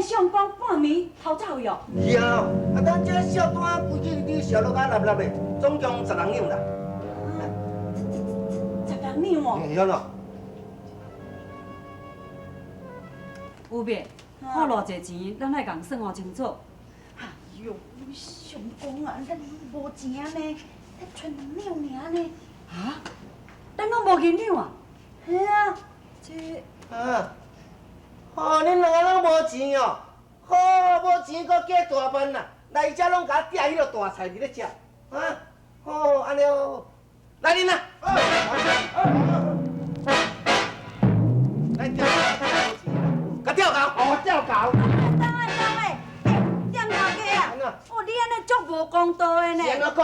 相公半暝偷走去哦。是啊，啊，咱這數單規矩你數落甲立立的，總共16兩啦。 16兩哦。是咯。有變，看偌濟錢，咱愛共算予清楚。哎喲，相公啊，咱無錢呢，咱賰2兩爾呢。啊？咱攏無銀兩啊？嘿啊。這啊，哦，恁兩个攏無錢哦，好，無錢閣加大辦啦，來遮攏共我寄彼个大菜佇咧食，啊，好，按呢好，來恁啦，來調，共吊高，哦，吊高。等下等下，欸，店頭家啊，哦，你按呢足無公道的呢。是按怎講？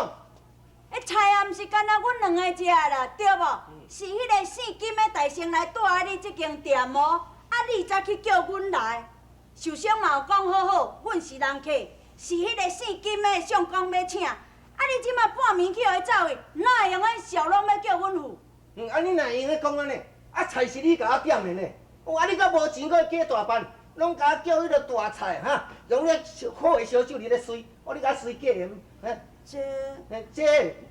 欸，菜也毋是干焦阮兩个食啦，對無？是彼个姓金的大生來蹛佇你這間店哦，啊，你才去叫阮來。受傷嘛有講好好，阮是人客，是彼个姓金的相公欲請，啊，你這馬半暝去予伊走去，哪會用得數攏欲叫阮付？嗯，啊，你哪會用得講按呢？啊，菜是你共我點的呢？哦，啊，你閣無錢，閣加大辦，攏共我叫彼個大菜哈，用咧好的燒酒佇咧隨，哦，你共我隨假的，哈？這，這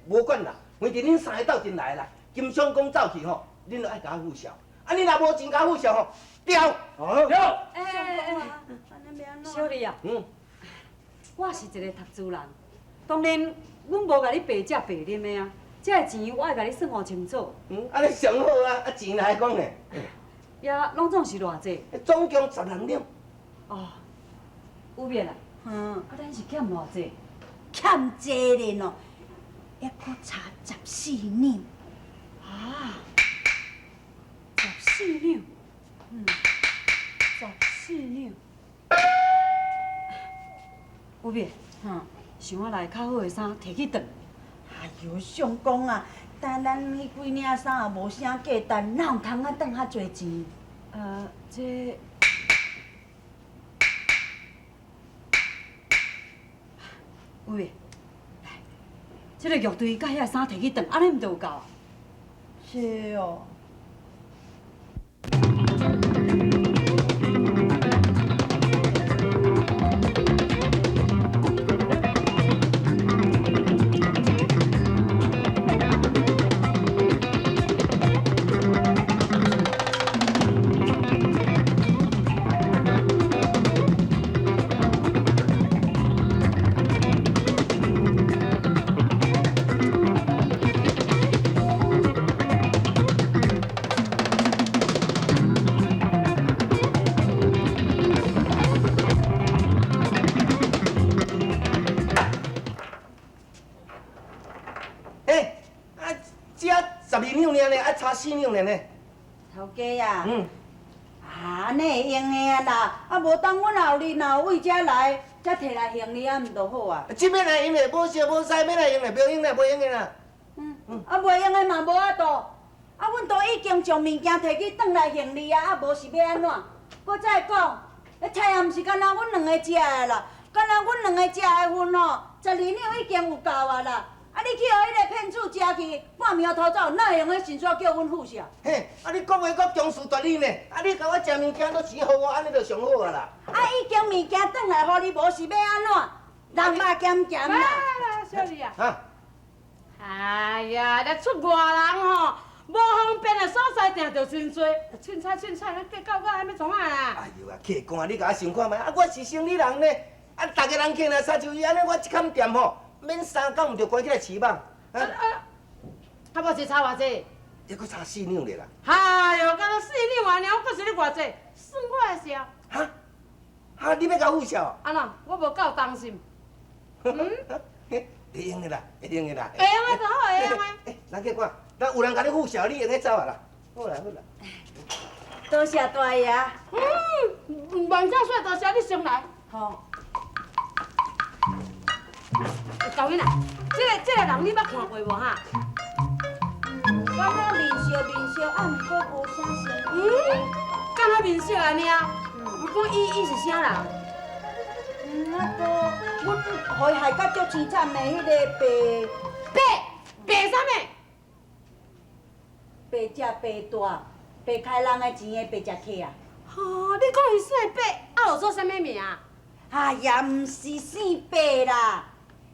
無管啦，反正恁三个鬥陣來啦。金相公走去吼，恁著愛共我付數。啊，你若無錢共我付數吼，吊。吊。欸欸欸，小麗啊，我是一個讀書人，當然，阮無共你白食白啉的啊。這个錢我會共你算予清楚。嗯，按呢上好啊，啊錢來講呢？也攏總是偌濟？總共16兩。哦，有變啦。啊，咱是欠偌濟？欠濟咧喏，猶閣差14兩。啊，14兩，嗯，14兩。有變，想我來較好的衫提去轉。哎喲，相公啊，但咱彼幾領衫也無啥價值，哪有通啊轉較濟錢？這，有變，來，這个玉坠佮遐衫提去轉，按呢毋就有夠啊？是哦。欸，啊，這12兩爾呢，啊差4兩爾呢。頭家啊，嗯。啊，按呢會用的啊啦，啊無等阮後日若有為遮來，才提來還你啊，毋就好啊？這欲來用的，無燒無使，欲來用的，袂用的，袂用的啦。嗯。啊，袂用的嘛無法度。啊，阮都已經將物件提去轉來還你啊，啊無是欲按怎？閣再講，彼菜也毋是干焦阮兩個食的啦，干焦阮兩個食的份吼，12兩已經有夠啊啦。啊！你去予彼个騙子食去，半暝予偷走，哪會用得神煞叫阮付數？嘿，啊！你講話閣強詞奪理呢？啊！你共我食物件都錢予我，按呢就上好啊啦。啊！已經物件轉來予你，無是欲按怎？人肉鹹鹹啦。來來，小麗啊。哈。哎呀，這出外人吼，無方便的所在，定著真濟，凊彩凊彩，計較到按欲創啥啦？哎喲啊，客官，你共我想看覓？啊，我是生理人呢，啊，逐个人客若親像伊按呢，我這坎店吼，免三工毋著關起來飼肉。啊啊！啊，無是差偌濟？猶閣差4兩咧啦。哎喲，敢若4兩爾，閣是咧偌濟？算我的數。哈？哈！你欲共我付數？按怎？我無夠當心。嗯？會用的啦，會用的啦。會用的就好，會用的。欸，人客官，若有人共你付數，你會用得走啊啦。好啦好啦。多謝大爺。嗯，萬正說多謝，你先來。好。高英啊，這个人你捌看過無哈？我感覺面熟面熟，啊，毋過無啥熟。嗯，敢若面熟按呢？毋過伊是啥人？嗯，啊，閣阮予伊害甲足淒慘的彼个白白白啥物？白食白大，白開人的錢的白食客啊！哈！哦，你讲伊姓白，啊，号做啥物名？哎呀，毋是姓白啦，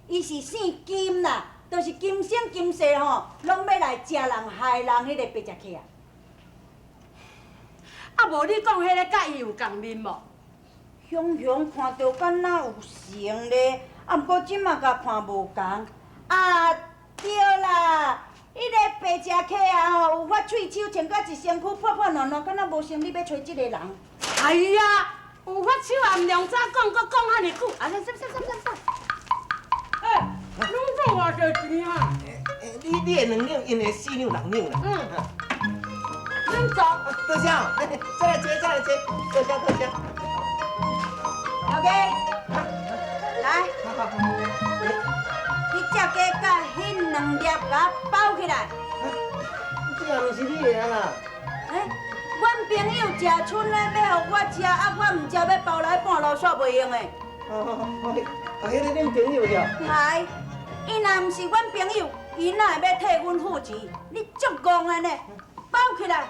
伊是姓金啦，就是今生今世吼，攏欲來食人害人彼个白食客啊！啊，無你講彼个佮伊有仝面無？雄雄看著敢若有成咧，啊，毋過這馬共看無仝。啊，對啦，彼个白食客啊吼，有發喙鬚，穿甲一身軀破破爛爛，敢若無生理欲揣這个人。哎呀，有發鬚也毋量早講，閣講遐爾久，啊，啥啥啥啥啥？欸，攏總偌濟錢啊？你的兩兩，𪜶的四兩六兩啦。嗯。恁走。多謝，再來坐，再來坐，多謝多謝。老家，來，你這雞佮彼兩粒共我包起來。這也毋是你的啊啦。欸，阮朋友食賰的欲予我食，啊，我毋食欲包來半路煞袂用的。哦哦，啊，彼个恁朋友著？係，伊若毋是阮朋友，伊哪會欲替阮付錢？你足戇的呢，包起來。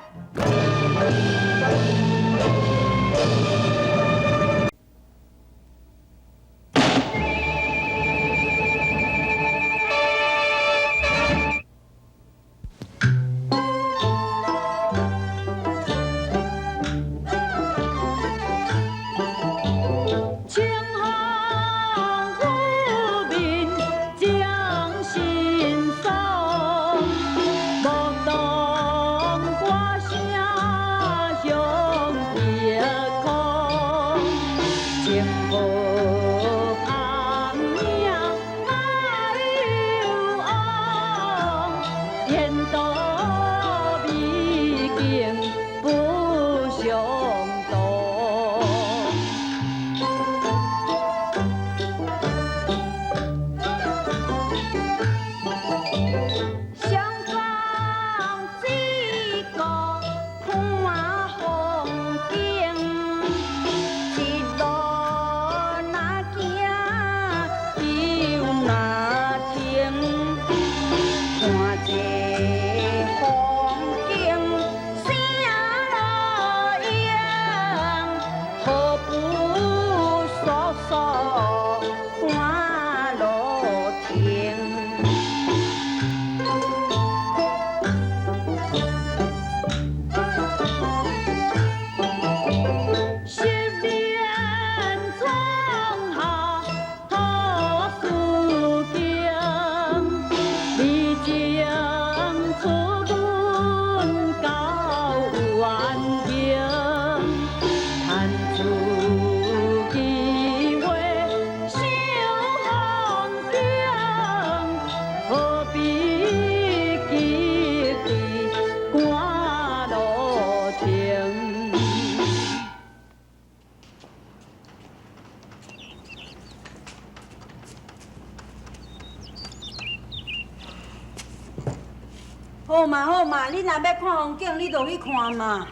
好嘛好嘛，你若欲看風景，你就去看嘛。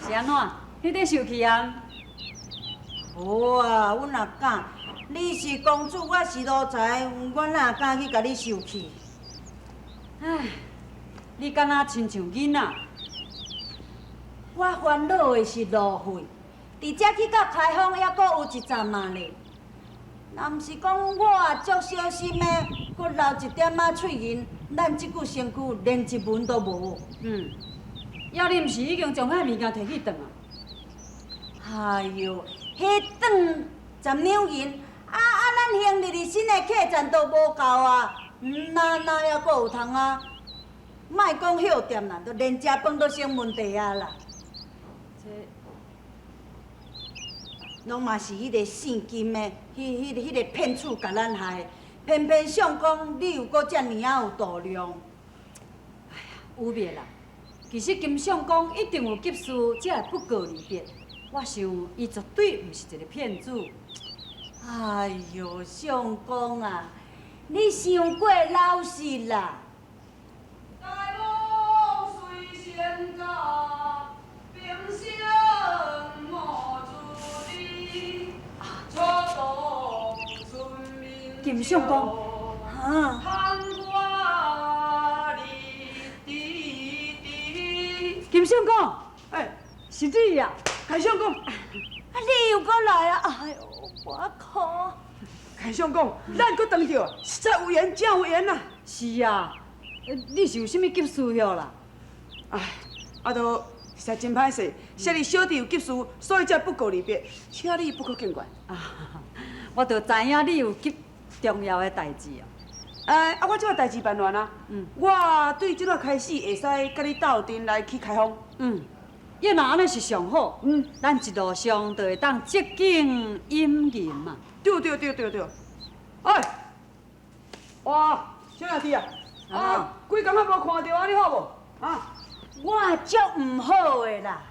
是按怎？你咧受氣啊？無啊，阮若敢，你是公主，我是奴才，我哪敢去共你受氣？唉，你敢若親像囡仔？我煩惱的是路費，佇遮去到開封，猶閣有一站仔咧。若毋是講我也足小心的，閣留一點仔喙銀，咱這久身軀連一文都無。嗯，抑你毋是已經將彼物件提去轉啊？哎喲，彼轉十兩銀，啊啊！咱行入去新的客棧都無夠啊，哪哪猶閣有通啊？莫講歇踮啦，都連食飯都成問題啊啦！這攏嘛是彼個姓金的，彼個騙子共咱害的，偏偏相公你又閣遮爾仔有度量。哎呀，有別啦，其實金相公一定有急事，才會不告而別。我想伊絕對毋是一個騙子。哎喲，相公啊，你傷過老實啦。大漠水仙家，平生莫自知。金相公，哈？金相公，欸，是你啊！开相公，啊，你又阁来啊！哎哟，我靠！开相公，咱阁转著，实在有缘，真有缘啊！是啊，你是有啥物急事哟啦？哎，啊，都实在真歹势，小弟小弟有急事，所以才不告而别，请你不可见怪。啊，我就知影你有急重要的代志哦。哎，啊，我这个代志办完啊，我对这摆开始会使佮你斗阵来去开封。嗯，伊若按呢是上好。咱一路上就会当积景饮吟嘛。对对对对对。哎，哇，小兄弟啊，啊，规工仔无看著啊，你好无？啊？我足毋好的啦，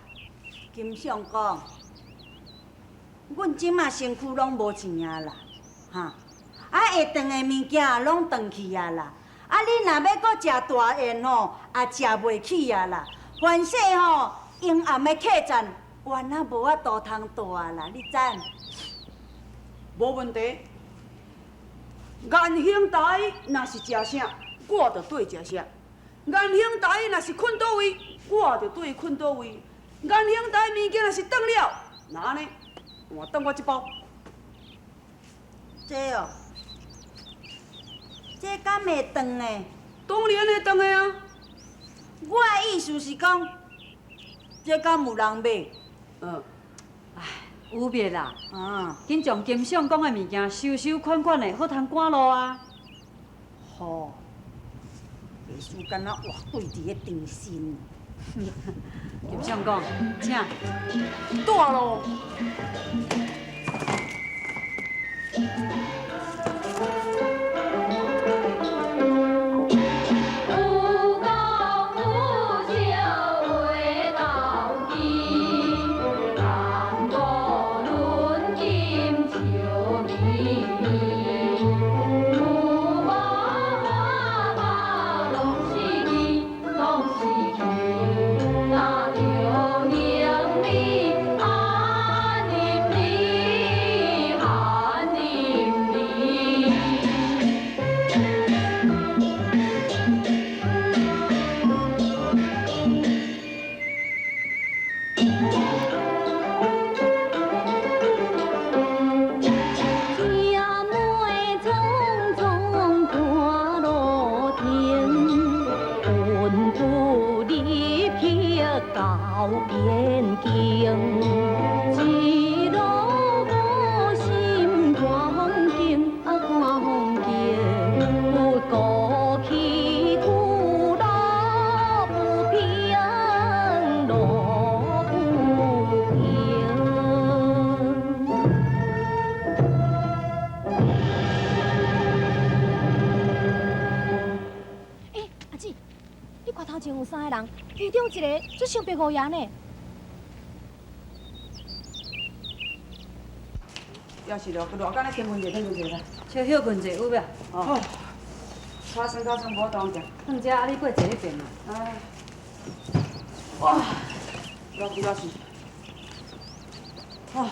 金相公，阮这马身躯拢无钱啊啦，哈，啊会断的物件拢断去啊啦，啊你若欲阁食大宴吼，也食袂起啊啦。凡势吼，阴暗的客栈，原来无法度通住啦，你知？无问题。颜兄台若是食啥，我就缀食啥。颜兄台若是睏佗位，我就缀睏佗位。颜兄台物件若是断了，那按呢，换当我这包。这哦，这敢会断呢？当然会断的啊！我的意思是讲，这敢有人买？哎，有别啦。啊，紧将金相公的物件收收款款的，好通赶路啊。吼，袂输敢若活鬼伫咧甜心。金相公，请。带咯。其中一个足像白五爷呢。也是咯，热干咧，先困者，先困者来。小休困者有无？哦。尻酸尻酸，无当行。放遮，啊，你过坐彼边啦。哎。哇，热死热死。哦。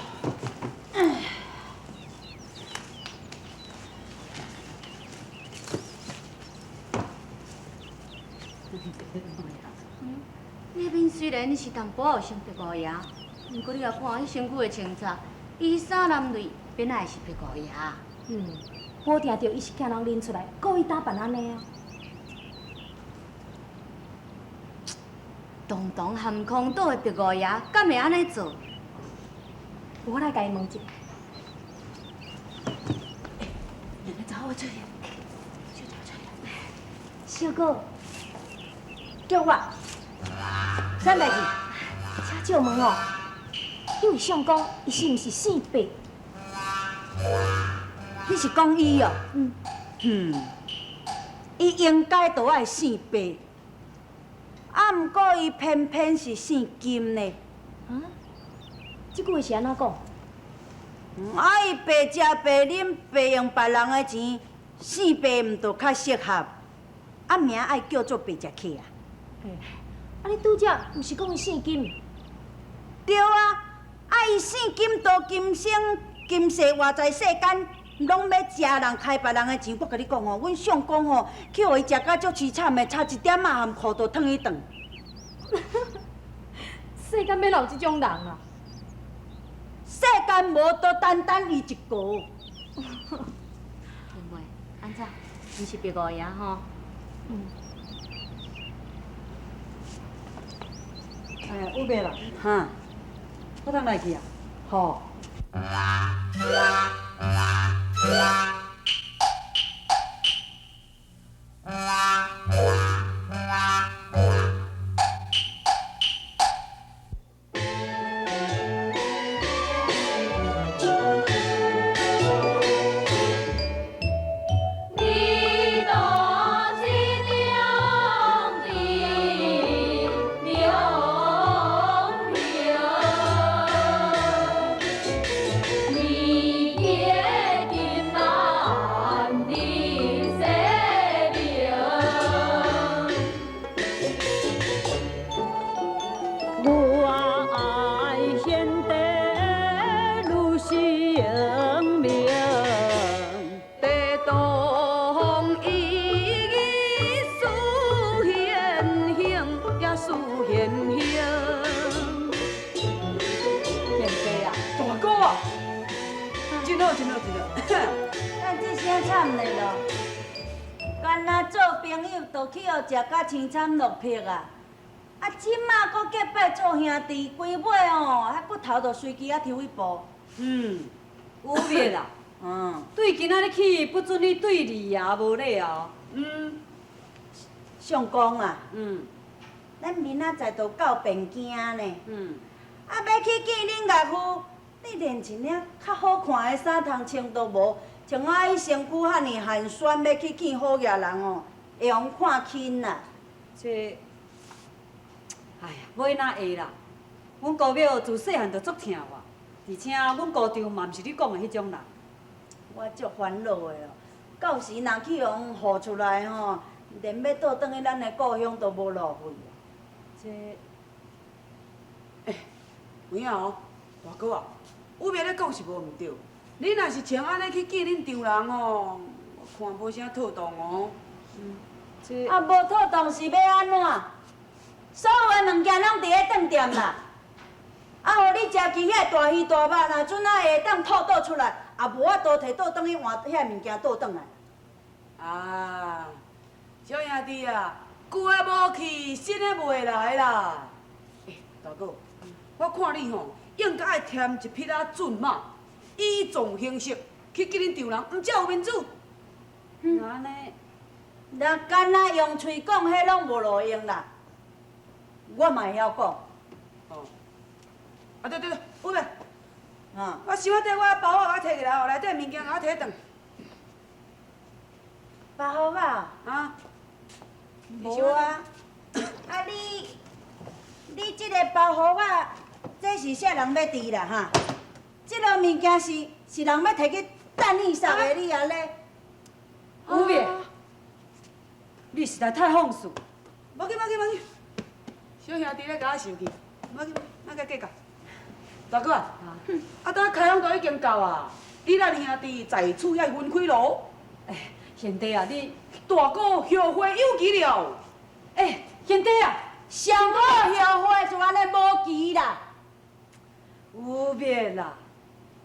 你面虽然是淡薄仔有像白五爷，毋过你若看彼身躯的穿着，衣衫褴褛，变哪会是白五爷？无定著伊是惊人认出来，故意打扮按呢啊。堂堂含空岛的白五爷，敢会按呢做？我来共伊问一下。欸，两个查某出来，小姐出来。小哥，叫我。啥代志？请借问哦，你有相公，伊是毋是姓白？你是讲伊哦？嗯。伊应该都爱姓白，啊，毋过伊偏偏是姓金呢。啊？这句话是按怎讲？啊，伊白食白啉白用别人的钱，姓白毋就较适合？啊，名爱叫做白食客啊。欸，啊，你拄才毋是讲伊姓金？对啊，啊，伊姓金，多今生今世活在世间，拢欲食人开别人的钱。我共你讲哦，阮相公吼，去予伊食甲足凄惨的，差一点仔含裤都褪去断。世間欲哪有這種人啊？世間無都單單伊一個。妹妹，按怎？毋是白五爺吼？嗯。哎，有袂啦？哈，我通來去啊？好。食甲青惨落魄啊！啊，這馬閣結拜做兄弟，規尾吼，彼骨頭就隨機仔抽一步。嗯，有面啦。嗯。對今仔日起，不准你對二爺無禮哦。嗯。相公啊。嗯。咱明仔載就到汴京呢。嗯。啊，欲去見恁岳父，你連一領較好看的衫通穿都無，像我彼身軀遐爾寒酸，欲去見好額人哦。會予看輕啦，這，哎呀，尾哪會啦？阮姑母自細漢就足疼我，而且阮姑丈嘛毋是你講的彼種人。我足煩惱的哦，到時若去予唬出來吼，連欲倒轉去咱的故鄉都無路費。這，欸，有影哦，大哥啊，有明咧講是無毋對，你若是穿按呢去見恁丈人哦，我看無啥妥當哦。這啊，無妥當是欲按怎？所有的物件攏佇咧頓店啦。啊，予你食去遐大魚大肉，若陣仔會當吐倒出來，也無法度提倒轉去換遐物件倒轉來。啊，小兄弟啊，舊的無去，新的袂來啦。欸，大哥，我看你吼，應該愛添一匹仔駿馬，以壯行色去見恁丈人，毋才有面子。那按呢？若干焦用喙講，彼攏無路用啦。我嘛會曉講。哦。啊對對對，有未？啊。我想仔底我包仔共我提起來哦，內底物件共我提轉。包仔？啊。無啊。啊你，你這个包袱仔，這是啥人欲挃啦哈？這个物件是是人欲提去等伊啥的，你安呢？有未？你實在太放肆！無緊無緊無緊，小兄弟咧共我生氣，無緊，莫共計較。大哥啊，啊，當開封都已經到啊，你咱兄弟在此愛分開囉。欸，賢弟啊，你大哥後會有期了。欸，賢弟啊，上好後悔就按呢無期啦。有面啦，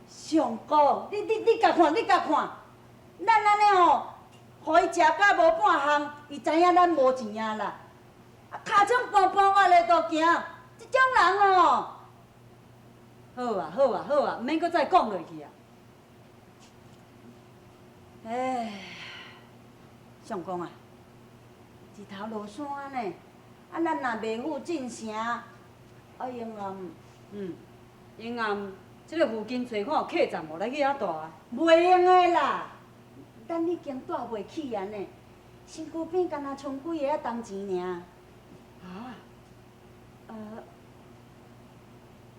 相公，你你你共看，你共看，咱按呢吼。予伊食甲無半項，伊知影咱無錢啊啦。啊，尻槍半半倚咧都行，這種人哦。好啊，好啊，好啊，毋免閣再講落去啊。哎，相公啊，日頭落山呢，啊，咱若袂赴進城，啊，永暗。嗯，永暗，這个附近揣看有客棧無？來去遐蹛啊。袂用的啦。咱已經蹛袂起啊呢，身軀邊敢若賰幾个仔銅錢爾。啊？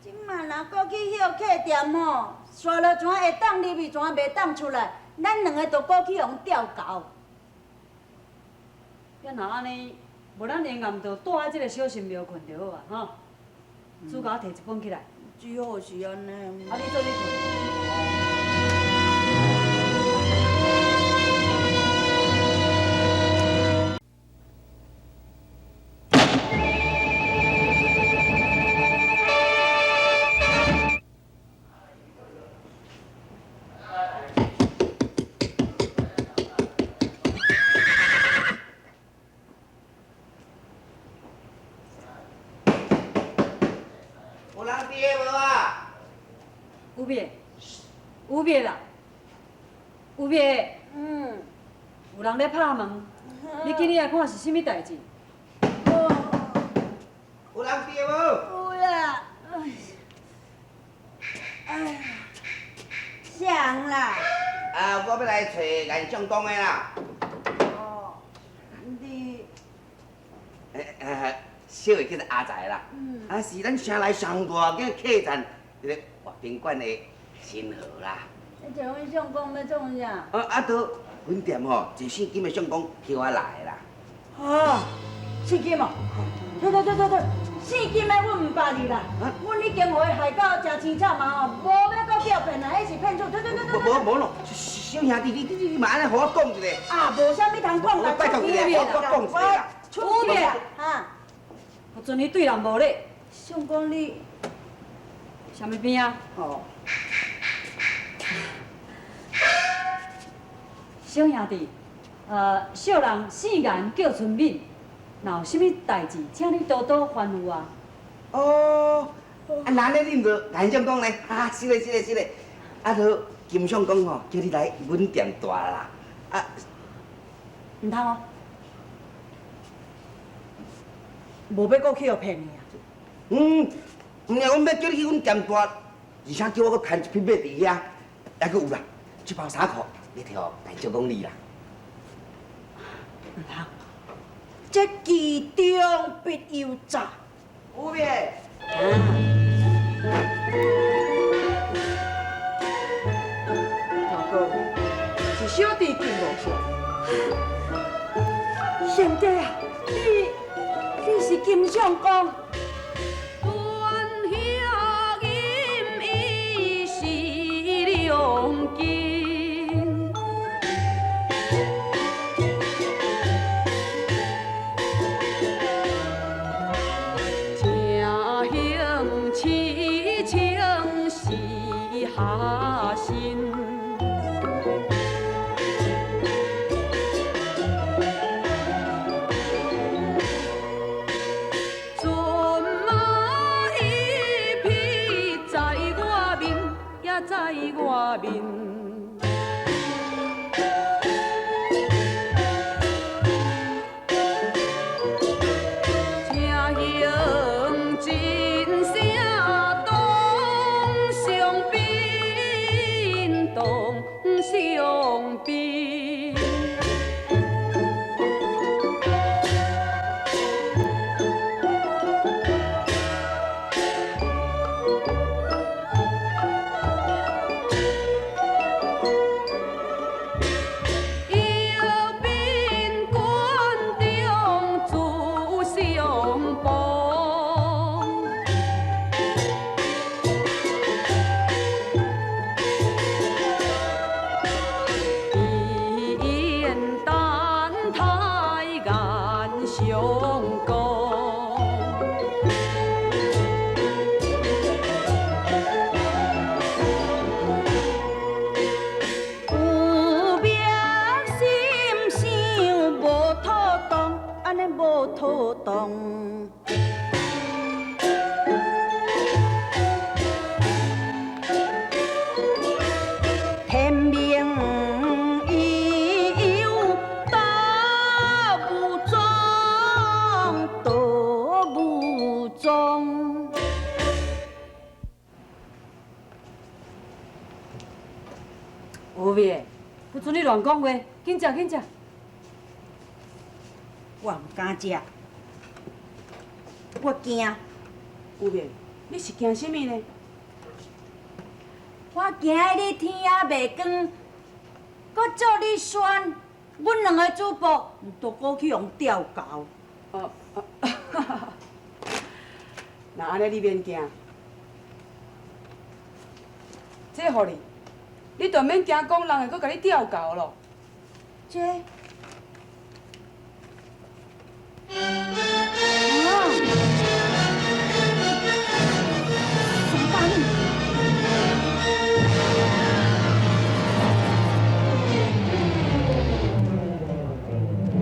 這馬若閣去歇客店吼，刷落船會當入去，船袂當出來，咱兩个就閣去予人吊猴。欲若按呢，無咱永暗就蹛佇這个小神廟睏就好啊，吼。煮共我提一本起來。只好是按呢。啊，你做你睏。有袂？有袂啦？有袂？嗯。有人咧拍门，你紧去来看是啥物代志？有人伫无？有啦。哎呀，啥人啦？啊，我欲来揣颜相公的啦。哦，你。小的叫做阿财啦。啊，是咱城内上大间客栈，这个活宾馆的新号啦。你找阮相公欲创啥？啊，都阮店吼，一姓金的相公叫我来的啦。哦，姓金哦，对对对对对，姓金的阮毋捌你啦。阮已经予伊害到诚凄惨嘛吼，无欲阁叫骗啦，彼是骗术。对对对对。无无咯，小兄弟，你嘛按呢予我讲一下。啊，无啥物通讲啦。拜托一下，我讲一下啦。出面哈！我准你对人无礼。相公你，啥物边啊？哦。小兄弟，小人姓颜叫春敏，若有啥物代志，请你多多吩咐啊。哦，啊，那呢你毋著颜相公呢？啊，是嘞是嘞是嘞，啊，著金相公吼，叫你来阮店蹛啦。啊，毋通哦，无欲阁去予骗去啊？嗯，毋是，阮欲叫你去阮店蹛，而且叫我阁牵一匹马伫遐，还阁有啦，这包衫裤。你摕予颜相公你啦，毋通，这其中必有诈。有袂？老哥，是小弟金无相。贤弟啊，你是金相公。阮兄伊是良金。有袂？不准你乱讲话，紧食紧食。我毋敢食，我惊。有袂？你是惊啥物呢？我惊你天仔未光，阁做你选，阮两个主仆都阁去予吊鉤。哦，那按呢你免惊，这予你，你就免惊讲人会阁共你吊鉤咯。这，